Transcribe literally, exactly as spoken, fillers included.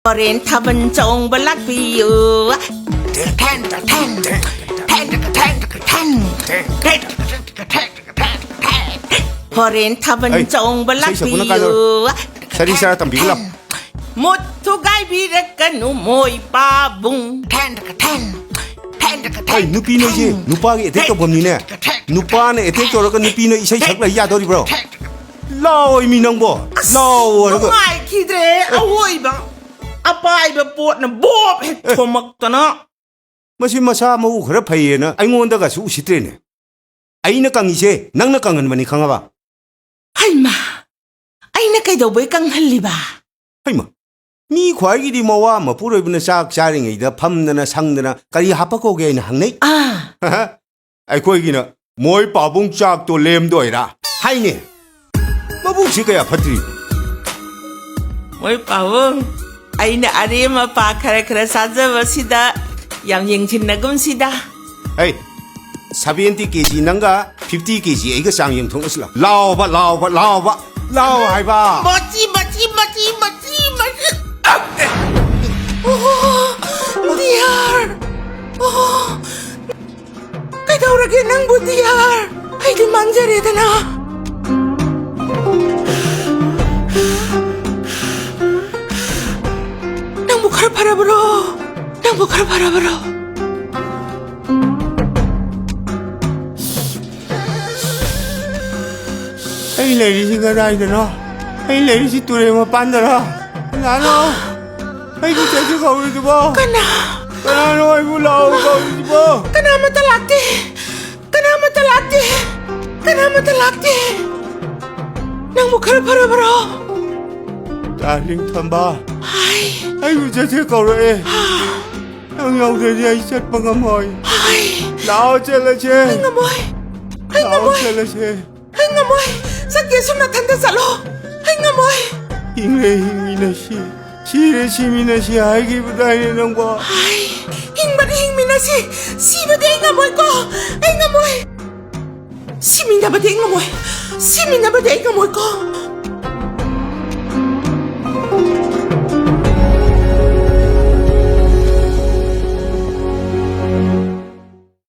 ꯍꯣꯔꯦꯟ ꯊꯥꯕꯜ ꯆꯣꯡꯕ ꯂꯥꯛꯄꯤꯌꯨ꯫ ꯍꯣꯔꯦꯟ ꯊꯥꯕꯜ ꯍꯩ, ꯆꯣꯡꯕ ꯏꯁꯩ ꯁꯛꯄꯅ ꯂꯥꯛꯄꯤꯌꯨ꯫ ꯀꯥꯟꯅꯔꯣꯏ꯫ ꯁꯥꯔꯤ ꯁꯥꯔꯥ ꯇꯝꯕꯤꯒꯅꯨ꯫ ꯃꯣꯠ ꯊꯨꯒꯥꯏꯕꯤꯔꯛꯀꯅꯨ ꯃꯣꯏ ꯄꯥꯕꯨꯡ꯫ ꯍꯩ, ꯅꯨꯄꯤ ꯅꯣꯏꯁꯦ ꯅꯨꯄꯥꯒꯤ ꯑꯦꯇꯦꯛ ꯇꯧꯐꯝꯅꯤꯅꯦ꯫ ꯅꯨꯄꯥꯅ ꯑꯦꯇꯦꯛ ꯇꯧꯔꯒ ꯅꯨꯄꯤ ꯅꯣꯏ ꯏꯁꯩ ꯁꯛ ꯂꯩ ꯌꯥꯗꯣꯔꯤꯕ꯭ꯔꯣ? ꯂꯥꯎꯑꯣ ꯃꯤ ꯅꯪꯕꯣ꯫ ꯑꯁ, ꯂꯥꯎꯑꯣ ꯍꯥꯏꯔꯒ꯫ ꯅꯨꯡꯉꯥꯏꯈꯤꯗ꯭ꯔꯦ꯫ ꯑꯋꯣꯏꯕ ꯑꯄꯥꯏꯕ ꯄꯣꯠꯅ ꯕꯣꯞ ꯍꯦꯛ ꯑꯦ꯫ ꯊꯣꯝꯃꯛꯇꯅ꯫ ꯃꯁꯤ ꯃꯁꯥ ꯃꯎ ꯈꯔ ꯐꯩꯌꯦꯅ ꯑꯩꯉꯣꯟꯗꯒꯁꯨ ꯎꯁꯤꯠꯇ꯭ꯔꯦꯅꯦ꯫ ꯑꯩꯅ ꯀꯪꯉꯤꯁꯦ ꯅꯪꯅ ꯀꯪꯍꯟꯕꯅꯤ, ꯈꯪꯉꯕ? ꯍꯩꯃꯥ, ꯑꯩꯅ ꯀꯩꯗꯧꯕꯩ ꯀꯪꯍꯜꯂꯤꯕ? ꯍꯩꯃꯥ, ꯃꯤ ꯈ꯭ꯋꯥꯏꯒꯤꯗꯤ ꯃꯋꯥ ꯃꯄꯨꯔꯣꯏꯕꯅ ꯆꯥꯛ ꯆꯥꯔꯤꯉꯩꯗ ꯐꯝꯗꯅ ꯁꯪꯗꯅ ꯀꯔꯤ ꯍꯥꯞꯄ ꯀꯧꯒꯦ ꯍꯥꯏꯅ ꯍꯪꯅꯩ꯫ ꯑꯥ꯫ ꯑꯩꯈꯣꯏꯒꯤꯅ "ꯃꯣꯏ ꯄꯥꯕꯨꯡ ꯆꯥꯛꯇꯣ ꯂꯦꯝꯗꯣꯏꯔꯥ?" ꯍꯥꯏꯅꯦ꯫ ꯃꯕꯨꯛꯁꯤ ꯀꯌꯥ ꯐꯠꯇ꯭ꯔꯤ꯫ ꯃꯣꯏ ꯄꯥꯕꯨꯡ, ꯑꯩꯅ ꯑꯔꯦꯝ ꯑꯄꯥ ꯈꯔ ꯈꯔ ꯆꯥꯖꯕꯁꯤꯗ ꯌꯥꯝ ꯌꯦꯡꯁꯤꯟꯅꯒꯨꯝꯁꯤꯗ꯫ ꯍꯩ, seventy KG ꯅꯪꯒ fifty KG ꯑꯩꯒ ꯆꯥꯡ ꯌꯦꯡꯊꯣꯛꯅꯁꯤ ꯂꯥꯎ꯫ ꯂꯥꯎꯕ, ꯂꯥꯎꯕ, ꯂꯥꯎꯕ, ꯂꯥꯎ ꯍꯥꯏꯕ꯫ ꯃꯆꯤ, ꯃꯆꯤ, ꯃꯆꯤ, ꯃꯆꯤ, ꯃꯆꯤ꯫ ꯑꯣ, ꯗꯤꯌꯥꯔ꯫ ꯑꯣ, ꯀꯩꯗꯧꯔꯒꯦ ꯅꯪꯕꯨ, ꯗꯤꯌꯥꯔ? ꯑꯩꯗꯤ ꯃꯥꯡꯖꯔꯦꯗꯅ꯫ ꯅꯪꯕꯨ ꯈꯔ ꯐꯔꯕ꯭ꯔꯣ? ꯅꯪꯕꯨ ꯈꯔ ꯐꯔꯕ꯭ꯔꯣ? ꯑꯩ ꯂꯩꯔꯤꯁꯤ ꯀꯗꯥꯏꯗꯅꯣ? ꯑꯩ ꯂꯩꯔꯤꯁꯤ ꯇꯨꯔꯦꯜ ꯃꯄꯥꯟꯗꯔꯣ? ꯀꯅꯥꯅꯣ? ꯑꯩꯕꯨ ꯆꯠꯁꯤ ꯀꯧꯔꯤꯗꯨꯕꯣ? ꯀꯅꯥ? ꯀꯅꯥꯅꯣ ꯑꯩꯕꯨ ꯂꯥꯛꯑꯣ ꯀꯧꯔꯤꯗꯨꯕꯣ? ꯀꯅꯥꯃꯠꯇ ꯂꯥꯛꯇꯦ꯫ ꯀꯅꯥꯃꯠꯇ ꯂꯥꯛꯇꯦ꯫ ꯀꯅꯥꯃꯠꯇ ꯂꯥꯛꯇꯦ꯫ ꯅꯪꯕꯨ ꯈꯔ ꯐꯔꯕ꯭ꯔꯣ? ꯗꯥꯔꯂꯤꯡ ꯊꯝꯕꯥꯜ, ꯍꯥꯏ꯫ ꯑꯩꯕꯨ ꯆꯠꯁꯤ ꯀꯧꯔꯛꯑꯦ꯫ ꯅꯪ ꯌꯥꯎꯗ꯭ꯔꯗꯤ ꯑꯩ ꯆꯠꯄ ꯉꯝꯃꯣꯏ꯫ ꯍꯥꯏ꯫ ꯂꯥꯛꯑꯣ ꯆꯠꯂꯁꯦ꯫ ꯑꯩ ꯉꯝꯃꯣꯏ꯫ ꯑꯩ ꯂꯥꯛꯑꯣ ꯉꯝꯃꯣꯏ꯫ ꯆꯠꯂꯁꯦ꯫ ꯑꯩ ꯉꯝꯃꯣꯏ꯫ ꯁꯠꯀꯦꯁꯨ ꯅꯊꯟꯗ ꯆꯠꯂꯣ꯫ ꯑꯩ ꯉꯝꯃꯣꯏ꯫ ꯍꯤꯡꯂꯦ ꯍꯤꯡꯃꯤꯟꯅꯁꯤ, ꯁꯤꯔꯦ ꯁꯤꯃꯤꯟꯅꯁꯤ ꯍꯥꯏꯈꯤꯕꯗꯥꯏꯅꯦ ꯅꯪꯕꯣ? ꯍꯥꯏ, ꯍꯤꯡꯕꯗꯤ ꯍꯤꯡꯃꯤꯟꯅꯁꯤ, ꯁꯤꯕꯗꯤ ꯑꯩ ꯉꯝꯃꯣꯏꯀꯣ꯫ ꯑꯩ ꯉꯝꯃꯣꯏ꯫ ꯁꯤꯃꯤꯟꯅꯕꯗꯤ ꯑꯩ ꯉꯝꯃꯣꯏ꯫ ꯁꯤꯃꯤꯟꯅꯕꯗꯤ ꯑꯩ ꯉꯝꯃꯣꯏꯀꯣ꯫